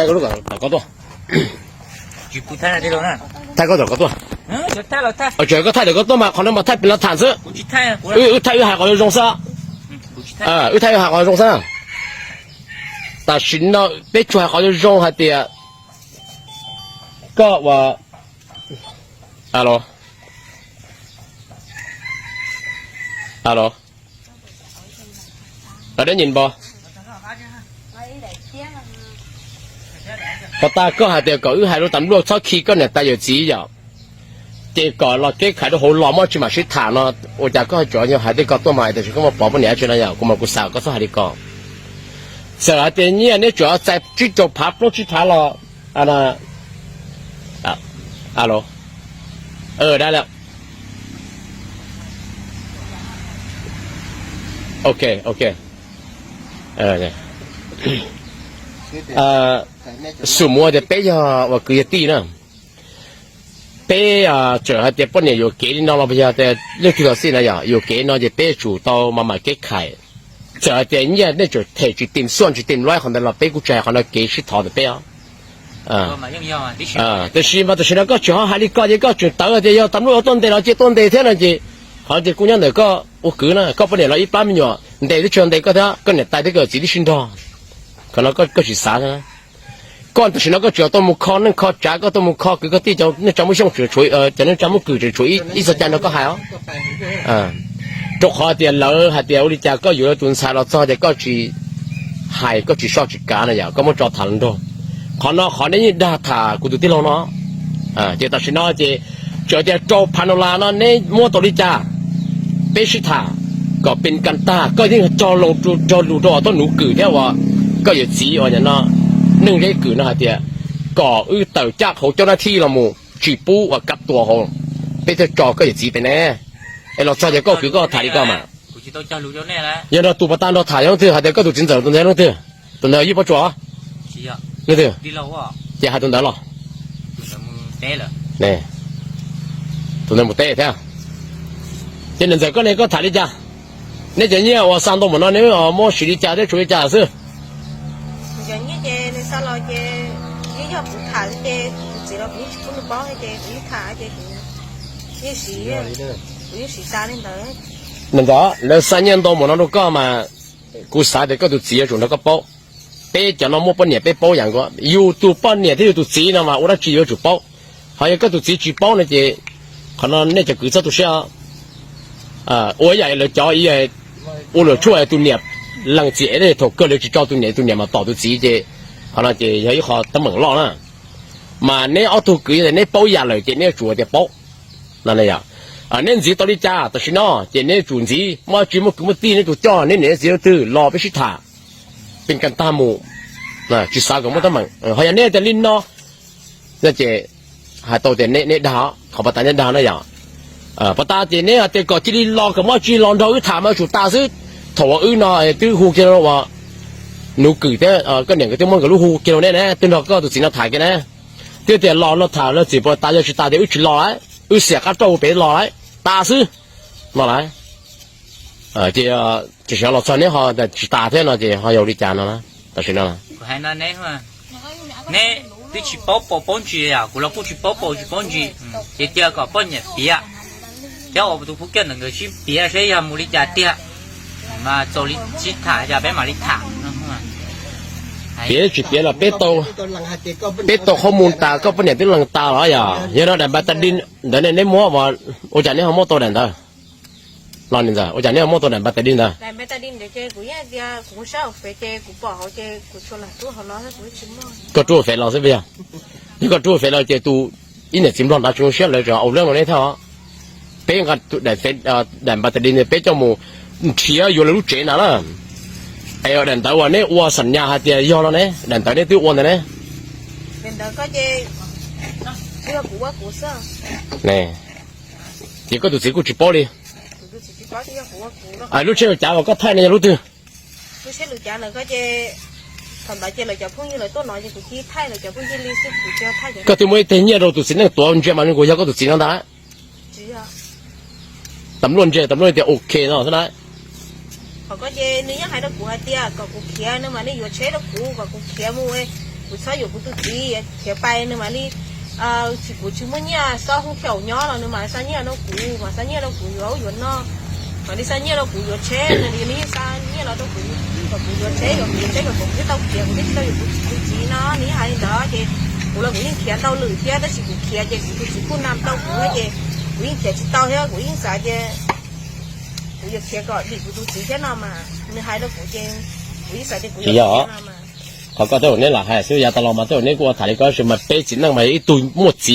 Thaij koj tom koj tuaj. Thaij koj tom koj tuaj. Tseem koj thaij lawm koj tuaj mas qhov no mas thaij pem los tham xwb. Wb thaij wb hais qhov zoo zoo xwb. Wb thaij wb hais qhov zoo xwb. Tam sim no peb tsuas hais qhov zoo zoo hais tias koj ua, alo, alo, dab nyi npo. Puas tas koj hais tias kom wb hais lus tas luaj txhob khi koj niam tais yawm txiv yom, ces kom los keb khais rau hauv los muaj tsis mam sib tham no. Ua cas koj tsuas yog hais tej ko tuaj mas tiam sis koj muaj pov poj niam tsi no yom, kuv mas kuv xav koj txhob hais li ko. Txawm hais tias nyiaj neb tsuas txais tsib rau phav plaub tsib phav los, alo, da, ok, ok. Xum mus tias peb yog ua kwv yog tij na, peb txawm hais tias poj niam yuam kev li no los yog tias leej twg los xij na yom, yuam kev no ces peb tsum tau mam mam keb khais. Txawm hais tias nyiaj nej tseem them tsis tim xuaj tsis tim luaj qhov ntawd los peb kuj tsis hais qhov no, kev sib thov ntawm peb os. Tiam sis mas tam sim no koj tseem ho hais li ko ces koj tseem tawv tias yog tam luj tuaj ntes los cia tuaj ntes thiab no ces qhov ces kuj nyob ntawm koj ua kwv na, koj poj niam los ib plab me nyuam ntes twb tsis ntes koj thiab, koj niam tais thiab koj txiv twb sib nrog. Qhov no koj tsis xav. Koj tam sim no koj tseem tuaj mus kho neej kho tsav, koj tuaj mus kho kwv koj tij, cov neej tsa Hmoob Xyooj, cov neej tsa Hmoob Kws tseem tshuav ib xyoo cai nrog koj hais os. Rau qhov tias lawv hais tias ua li cas koj yuav tus ntxhais los txog tias koj tsis hais, koj tsis soj tsis kav na yom, koj muab tso tham nraug. Qhov no qhov neb yeej dag tham kuv tus tij laug no. Ces tam sim no ces txawm tias rau phav no las no neb muab tau li cas, peb sib tham kom pes kas tag. Koj yeej cog lus rau uas tuab nuv Kws thiab uas koj yawm txiv uas no neej zeb Kws no hais tias kom wb tawm caj hauv cov nab thij los mus tsis pub uas kab tua hauv, peb thiaj tso koj yawm txiv pem ne. Es los txog ces koj kwv koj tham li ko mas. Yog no tus puas tas nrog tham yog leej twg, hais tias koj tus txiv ntxawm tus ntawd leej twg? Tus ntawd Yij Pob Tsuas leej twg? Ces hais tus ntawd los. Tus ntawd mus teb thiab. Ces niam ntxawm koj ne koj tham li cas? Neb cov nyiaj uas xa ntau npaum no neb muab siv li cas thiab tshuav li cas xwb? Niam ntxawm, lawv xa nyiaj ntau npaum no rau koj mas kuv xav tias koj tus txiv yuav tsum nrog koj paub. Peb cov no muaj poj niam peb paub yam nkaus, yus tus poj niam thiab yus tus txiv no mas ua dab tsi yuav tsum paub. Ho yog koj tus txiv tsis paub no ces qhov no nej cov kwv txhob tu siab. Ua ib yam lawv cov ua luam tshuaj tus niam lees txiv ev thaum kawg lawv tsis tso tus niam, tus niam mas tom tus txiv ces qhov no ces yog ib qho teeb meem loj na. Mas neb ob tug kwv yog tias neb paub yam lawm ces neb yuav tsum tias paub. Neb ntxiv tau li cas tam sim no ces neb tsum ntxiv, muaj tsis muaj kwv muaj tij neb tsum coj neb niam txiv leej twg los peb sib tham, pes kas tag mus, tsis xav kom muaj teeb meem. Ho yog neb tias li no, no ces hais tau tias neb dag, qhov puas tas neb dag na yom. Puas tas ces neb hais tias kom cia li los kom muaj tsis los nrog wb tham mas yuav tsum tas xwb. Thaum uas wb no twb hu kiag rau uas Nuv Kws thiab koj niam nkawd twb muab nkawd lub hu kiag rau neb na, twb nrog koj tus txiv no tham kiag na. Twb tias los no tham lawv txim puas tas, yog tsis tas tias wb tsis los lawm, wb xiam qab rauj pem los lawm, tas xwb no lawm. Ces tam sim no los txog neb ho tsis tas thiab no ces ho yog li cas no tam sim no? Neb twb tsis paub paus paub ntsis, kuv los kuj tsis paub paus tsis paub ntsis, ces cia kom poj niam piav, thiab ua tus pub kiag ntawm nkawd sib piav seb yog mus li cas tiag, mas txaus li sib tham cas peb mam li tham. Piav tsis piav los peb tau qhov mus tas koj poj niam twb lees tas los yog, yog no daim npas tas di ntawd ne neb muab, ua cas neb ho muab tau daim ntawd? Los ua cas neb ho muab tau daim npas tas di ntawd? Koj rub fev los xwb puas yog? Yog koj rub fev los ces tus ib niam txiv nplog nrad tsis zoo siab lawv tseem ua leej rau neb thiab os. Peb nqa daim npas tas di ntawd peb coj mus nrhiav yuav lawv lub tsev ntag na. Es daim ntawv uas neb ua xam nyas hais tias yog no ne, daim ntawv neb twb ua ntawd ne. Ces koj tus txiv kuj tsis paub li. Lub tsheb cav uas koj thaij no yog lub twg? Koj twb muab ib teg nyiaj rau tus txiv neej tuav ntsia mas nws kuj yog koj tus txiv no ntag. Tam luaj ntsia tam luaj tias ok no xwb na. Nws yeej hais rau kuv hais tias kom kuv khiav no mas nej yuav tsheb rau kuv kom kuv khiav mus Kuv txhob yuav kuv tus txiv khiav pais, nws mam li, tsis, kuv tsis muaj nyiaj xob hoob thiaum nyob los nws mam xa nyiaj rau kuv, mam xa nyiaj rau kuv yuav ub yuav no, mam li xa nyiaj rau kuv yuav tsheb, nws li xa nyiaj los rau kuv kom kuv yuav tsheb, yuav kuv yuav tsheb kom kuv thiaj tau khiav, kuv thiaj tsis tau yuav kuv tus txiv no. Nws yeej hais li ntawd ces kuv los kuv yeej khiav ntau lwm thiab, tab sis kuv khiav ces kuv tus txiv kuj nam tau kuv thiab ces kuv yeej khiav tsis tau thiab, kuv yeej xav tias kuv yuav khiav kom dim kuv tus txiv thiab no mas. Nws hais rau kuv ces kuv yeej xav tias kuv yuav khiav no mas. Qhov koj tej zaum neb los hais xwb, yav tas los mas tej zaum neb kuj ua tham li ko tab sis mas peb txiv neej mas yog ib tug muaj txiv